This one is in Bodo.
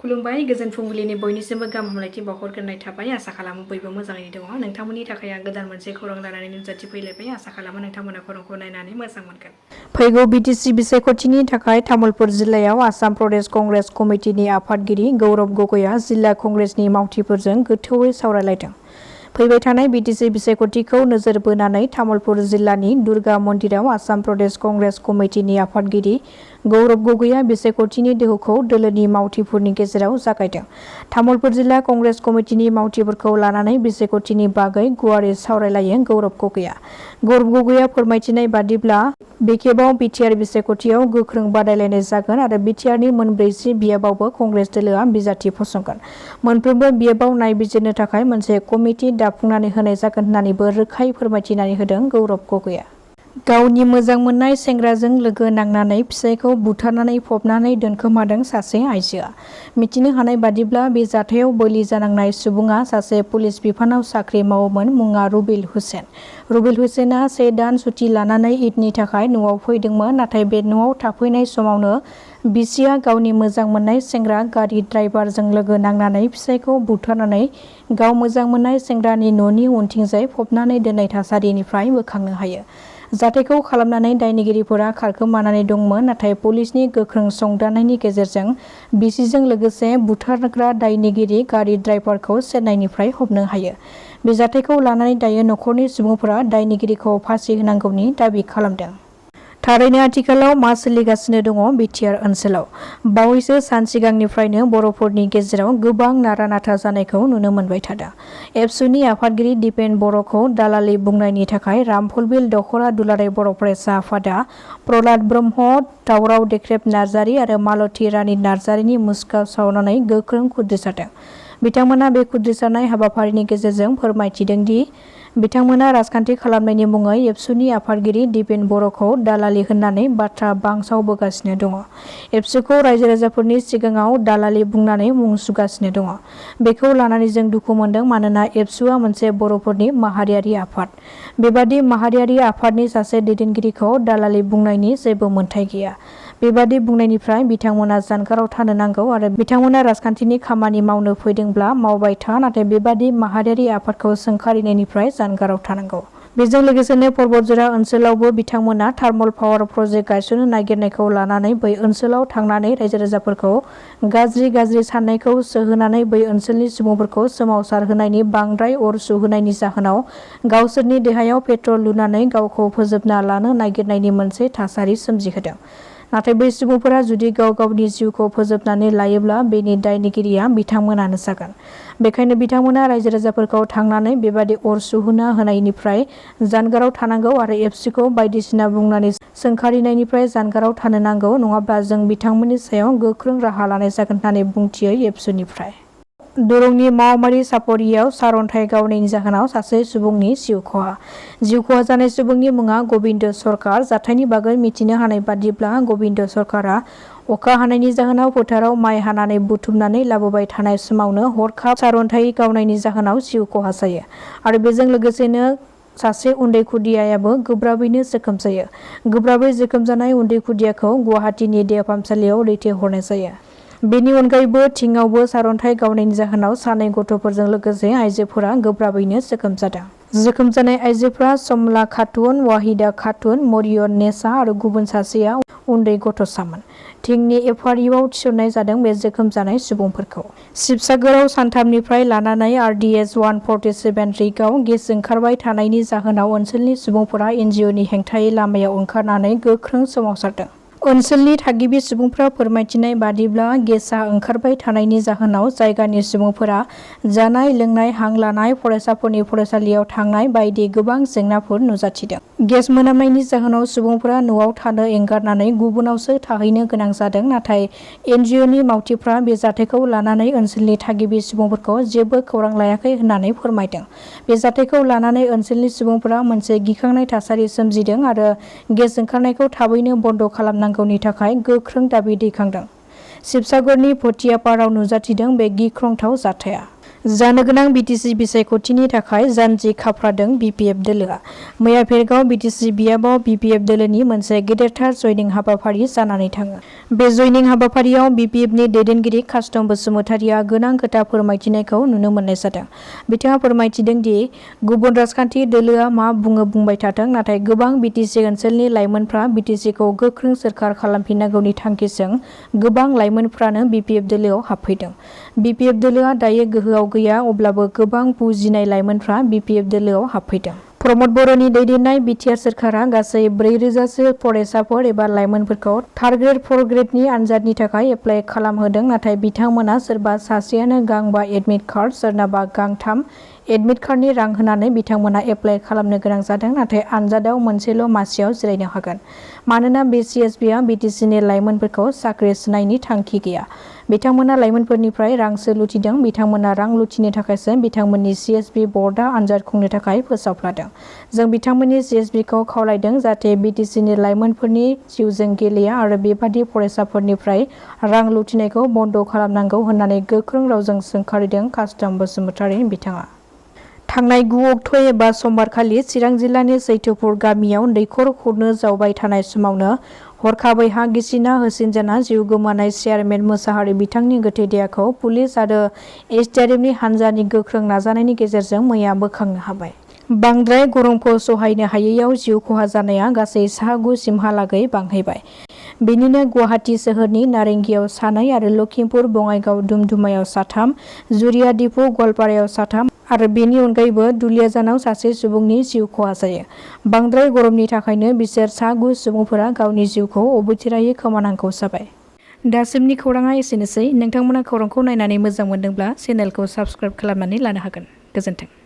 खुलुमबाय गोजोन फुंबिलिनि बयनिसिमबो गाहाम हामलायथि बावहरग्रोनाय थाबाय। आसा खालामो बयबो मोजाङैनो दङ। नोंथांमोननि थाखाय आं गोदान मोनसे खौरां लानानै नुजाथि फैलायबाय। आसा खालामो नोंथांमोना खौरांखौ नायनानै मोजां मोनगोन। फैगौ बिटिसि बिसायख'थिनि थाखाय तामुलपुर जिल्लायाव आसाम प्रदेश कंग्रेस कमिटिनि आफादगिरि गौरब गगैआ जिल्ला कंग्रेसनि मावथिफोरजों गोथौवै सावरायलायदों। फैबाय थानाय बिटिसि बिसायख'थिखौ नोजोर बोनानै तामुलपुर जिल्लानि दुर्गा मन्दिराव आसाम प्रदेश कंग्रेस कमिटिनि आफादगिरि गौरब गगैआ बिसायख'थिनि दोहौखौ दोलोनि मावथिफोरनि गेजेराव जागायदों। तामुलपुर जिल्ला कंग्रेस कमिटिनि मावथिफोरखौ लानानै बिसायख'थिनि बागै गुवारै सावरायलायो गौरब गगैआ। गौरब गगैआ फोरमायथिनाय बादिब्ला बेखेबाव बिटिआर बिसायख'थियाव गोख्रों बादायलायनाय जागोन आरो बिटिआरनि मोनब्रैसि बियाबावबो कंग्रेस दोलोआ बिजाथि फसंगोन। मोनफ्रोमबो बियाबाव नायबिजिरनो थाखाय मोनसे कमिटि दाफुंनानै होनाय जागोन होन्नानैबो रोखायै फोरमायथिनानै होदों गौरब गगैआ। गावनि मोजां मोननाय सेंग्राजों लोगो नांनानै फिसायखौ बुथारनानै फबनानै दोनखोमादों सासे आइजोआ। मिथिनो हानाय बादिब्ला बे जाथायाव बोलि जानांनाय सुबुङा सासे पुलिस बिफानाव साख्रि मावोमोन। मुङा रुबिल हुसेन। रुबिल हुसेना 1 दान सुथि लानानै ईदनि थाखाय न'आव फैदोंमोन। नाथाय बे न'आव थाफैनाय समावनो बिसिया गावनि मोजां मोननाय सेंग्रा गारि ड्राइभारजों लोगो नांनानै फिसायखौ बुथारनानै गाव मोजां मोननाय सेंग्रानि न'नि उनथिंजाय फबनानै दोननाय थासारिनिफ्राय बोखांनो हायो। जाथायखौ खालामनानै दायनिगिरिफोरा खारखोमानानै दंमोन। नाथाय पुलिसनि गोख्रों संदाननायनि गेजेरजों बिसिजों लोगोसे बुथारग्रा दायनिगिरि गारि ड्राइभारखौ चेन्नाइनिफ्राय हमनो हायो। बे जाथायखौ लानानै दायो नखरनि सुबुंफोरा दायनिगिरिखौ फासि होनांगौनि दाबि खालामदों। थारैनो आथिखालाव मा सोलिगासिनो दङ बिटिआर ओनसोलाव? बावैसो सान सिगांनिफ्रायनो बर'फोरनि गेजेराव गोबां नारा-नाथा जानायखौ नुनो मोनबाय थादों। एबसुनि आफादगिरि दिपेन बर'खौ दालालि बुंनायनि थाखाय रामफलबिल दख'रा दुलाराय बर' फरायसा आफादा प्रहलाद ब्रह्म, दावराव देख्रेब नार्जारी आरो मालती रानी नार्जारीनि मुसुखा सावनानै गोख्रों खुद्रिसारदों। बिथांमोना बे खुद्रिसारनाय हाबाफारिनि गेजेरजों फोरमायथिदों दि बिथांमोना राजखान्थि खालामनायनि मुङै एबसुनि आफादगिरि दिपेन बर'खौ दालालि होननानै बाथ्रा बांसावबोगासिनो दङ। एबसुखौ रायजो-राजाफोरनि सिगाङाव दालालि बुंनानै मुं सुगासिनो दङ। बेखौ लानानै जों दुखु मोनदों मानोना एबसुआ मोनसे बर'फोरनि माहारियारि आफाद। बेबादि माहारियारि आफादनि सासे दैदेनगिरिखौ दालालि बुंनायनि जेबो मोनथाय गैया। बेबादि बुंनायनिफ्राय बिथांमोना जानगाराव थानो नांगौ आरो बिथांमोना राजखान्थिनि खामानि मावनो फैदोंब्ला मावबाय था, नाथाय बेबादि माहारियारि आफादखौ सोंखारिनायनिफ्राय जानगाराव थानांगौ। बेजों लोगोसेनो पर्बतजरा ओनसोलावबो बिथांमोना थार्मल पावार प्रजेक्ट गायसननो नागिरनायखौ लानानै बै ओनसोलाव थांनानै रायजो-राजाफोरखौ गाज्रि साननायखौ सोहोनानै बै ओनसोलनि सुबुंफोरखौ सोमावसारहोनायनि बांद्राय अर सुहोनायनि जाहोनाव गावसोरनि देहायाव पेट्रल लुनानै गावखौ फोजोबना लानो नागिरनायनि मोनसे थासारि सोमजिहोदों। नाथाय बै सुबुंफोरा जुदि गाव गावनि जिउखौ फोजोबनानै लायोब्ला बेनि दायनिगिरिया बिथांमोनानो जागोन। बेखायनो बिथांमोना रायजो-राजाफोरखौ थांनानै बेबादि अर सुहोना होनायनिफ्राय जानगाराव थानांगौ आरो एबसुखौ बायदिसिना बुंनानै सोंखारिनायनिफ्राय जानगाराव थानो नांगौ, नङाब्ला जों बिथांमोननि सायाव गोख्रों राहा लानाय जागोन होननानै बुंथियो एबसुनिफ्राय। दरंनि मावमारि सापरियाव सारअन्थाइ गावनायनि जाहोनाव सासे सुबुंनि जिउ खहा। जिउ खहा जानाय सुबुंनि मुङा गबिन्द सरकार। जाथायनि बागै मिथिनो हानाय बादिब्ला गबिन्द सरकारा अखा हानायनि जाहोनाव फोथाराव माइ हानानै बुथुमनानै लाबोबाय थानाय समावनो हरखाब सारअन्थाइ गावनायनि जाहोनाव जिउ खहा जायो आरो बेजों लोगोसेनो सासे उन्दै खुदियायाबो गोब्राबैनो जोखोम जायो। गोब्राबै जोखोम जानाय उन्दै खुदियाखौ गुवाहाटीनि देहा फाहामसालियाव दैथायहरनाय जायो। बेनि अनगायैबो थिङावबो सारअन्थाइ गावनायनि जाहोनाव सानै गथ'फोरजों लोगोसे आइजोफोरा गोब्राबैनो जोखोम जादों। जोखोम जानाय आइजोफोरा समला खातुन, वाहिदा खातुन, मरियम नेसा आरो गुबुन सासेया उन्दै गथ'सामोन। थिंनि एफआरइउआव थिसननाय जादों बे जोखोम जानाय सुबुंफोरखौ। शिबसागराव सानथामनिफ्राय लानानै आरडिएच 147 रिगाव गेस ओंखारबाय थानायनि जाहोनाव ओनसोलनि सुबुंफोरा एनजिअनि हेंथायै लामायाव ओंखारनानै गोख्रों सोमावसारदों। ओनसोलनि थागिबि सुबुंफोरा फोरमायथिनाय बादिब्ला गेसआ ओंखारबाय थानायनि जाहोनाव जायगानि सुबुंफोरा जानाय लोंनाय, हां लानाय, फरायसाफोरनि फरायसालियाव थांनाय बायदि गोबां जेंनाफोर नुजाथिदों। गेस मोनामनायनि जाहोनाव सुबुंफोरा न'आव थानो एंगारनानै गुबुनावसो थाहैनो गोनां जादों। नाथाय एनजिअनि मावथिफ्रा बे जाथायखौ लानानै ओनसोलनि थागिबि सुबुंफोरखौ जेबो खौरां लायाखै होननानै फोरमायदों। बे जाथायखौ लानानै ओनसोलनि सुबुंफोरा मोनसे गिखांनाय थासारि सोमजिदों आरो गेस ओंखारनायखौ थाबैनो बन्द' खालामनांगौनि थाखाय गोख्रों दाबि दैखांदों। शिबसागरनि भटियापाराव नुजाथिदों बे गिख्रंथाव जाथाया। जानो गोनां बिटिसि बिसायख'थिनि थाखाय जानजि खाफ्रादों बिपिएफ दोलोआ। मैया भेरगाव बिटिसि बियाबाव बिपिएफ दोलोनि मोनसे गेदेरथार जयनिं हाबाफारि जानानै थाङो। बे जयनिं हाबाफारियाव बिपिएफनि दैदेनगिरि कास्टम बसुमतारिया गोनां खोथा फोरमायथिनायखौ नुनो मोननाय जादों। बिथाङा फोरमायथिदों दि गुबुन राजखान्थि दोलोआ मा बुङो बुंबाय थाथों, नाथाय गोबां बिटिसि ओनसोलनि लाइमोनफ्रा बिटिसिखौ गोख्रों सोरखार खालामफिननांगौनि थांखिजों गोबां लाइमोनफ्रानो बिपिएफ दोलोआव हाबफैदों। बिपिएफ दोलोआ दायो गोहोआव गैया, अब्लाबो गोबां बुजिनाय लाइमोनफ्रा बिपिएफ दोलोआव हाबफैदों। प्रमद बर'नि दैदेननाय बिटिआर सोरखारा गासै 4,000सो फरायसाफोर एबा लाइमोनफोरखौ थार्ड ग्रेड 4th ग्रेडनि आनजादनि थाखाय एप्लाइ खालामहोदों, नाथाय बिथांमोना सोरबा सासेयानो गांबा एडमिट कार्ड, सोरनाबा गांथाम एडमिट कार्डनि रां होनानै बिथांमोना एप्लाइ खालामनो गोनां जादों, नाथाय आनजादाव मोनसेल' मासियाव जिरायनो हागोन। मानोना बे सिएसबिआ बिटिसिनि लाइमोनफोरखौ साख्रि सोनायनि थांखि गैया। बिथांमोना लाइमोनफोरनिफ्राय रांसो लुथिदों। बिथांमोना रां लुथिनो थाखायसो बिथांमोननि सिएसबि बर्डआ आनजाद खुंनो थाखाय फोसावफ्लादों। जों बिथांमोननि सिएसबिखौ खावलायदों जाहाथे बिटिसिनि लाइमोनफोरनि जिउजों गेलेया आरो बेबादि फरायसाफोरनिफ्राय रां लुथिनायखौ बन्द' खालामनांगौ होननानै गोख्रों रावजों सोंखारिदों कास्टम बसुमतारि बिथाङा। थांनाय 9 अक्ट' एबा समबारखालि चिरां जिल्लानि सैथोपुर गामियाव दैखर खुरनो जावबाय थानाय समावनो हरखाबै हा गिसिना होसिनजाना जिउ गोमानाय चेयारमेन मोसाहारि बिथांनि गोथै देहाखौ पुलिस आरो एसडिआरएफनि हान्जानि गोख्रों नाजानायनि गेजेरजों मैया बोखांनो हाबाय। बांद्राय गरमखौ सहायनो हायैयाव जिउ खहा जानाया गासै सा 9 सिमहालागै बांहैबाय। बेनिनो गुवाहाटी सोहोरनि नारेंगियाव 2 आरो लखिमपुर बङाइगाव दुमदुमायाव 3, जुरिया दिपु गवालपारायाव 3 आरो बेनि अनगायैबो दुलियाजानाव सासे सुबुंनि जिउ खहा जायो। बांद्राय गरमनि थाखायनो बिसोर सा 9 सुबुंफोरा गावनि जिउखौ अबथिरायै खोमानांगौ जाबाय। दासिमनि खौराङा एसेनोसै। नोंथांमोना खौरांखौ नायनानै मोजां मोनदोंब्ला चेनेलखौ साबस्क्राइब खालामनानै लानो हागोन। गोजोन्थों।